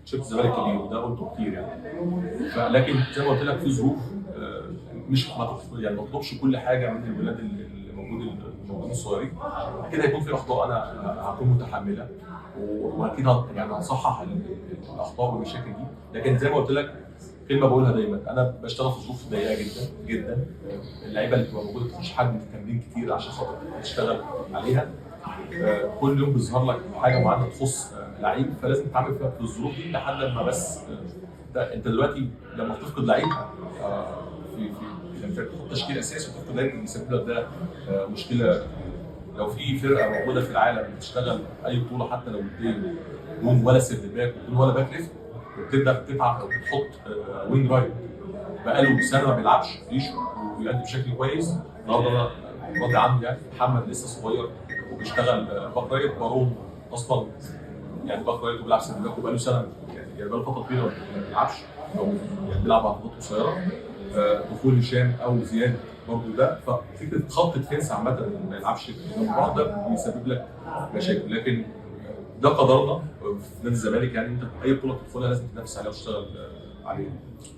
تيشيرت الزمالك كبير، وده قلته كتير يعني. لكن زي ما قلت لك في ظروف، مش ما تطلب- يعني ما تطلبش كل حاجة من الولاد اللي الموجودين الصغيرين. اكيد هيكون في اخطاء انا هكون متحملها، واكيد يعني هنصحح الاخطاء والمشاكل دي. لكن زي ما قلت لك، كلمة بقولها دايما، انا بشتغل في ظروف ضيقه جدا جدا. اللعيبة اللي بتبقى موجودة تخش حجم التمرين كتير عشان خاطر تشتغل عليها. كل يوم بيظهر لك حاجة معينة تخص لعيب، فلازم تتعامل فيها في الظروف دي لحد ما بس ده انت دلوقتي لما بتفقد لعيب في في لما تحط تشكيل اساسي وتفقد لعيب بيسبب لك ده مشكله. لو في فرقه موجودة في العالم بتشتغل اي بطوله حتى لو وديه بدون ولا third back وبدون ولا back left، وبتبدا تتعب او بتحط wing right بقاله سنة ما بيلعبش ريشو وبيأدي بشكل كويس. النهارده انا راضي عنه يعني. محمد لسه صغير وبيشتغل back right. بارون اصلا يعني back right وبيلعب third back وبقاله سنه، يعني بقاله فترة طويلة ما بيلعبش او يعني بيلعب على فترات قصيره. دخول هشام او زياد برضه ده، ففكره خط defense عامة ما يلعبش جنب بعض ده بيسبب لك مشاكل. لكن ده قدرنا في نادي الزمالك، يعني انت اي بطوله تدخلها لازم تنافس عليها وتشتغل عليها.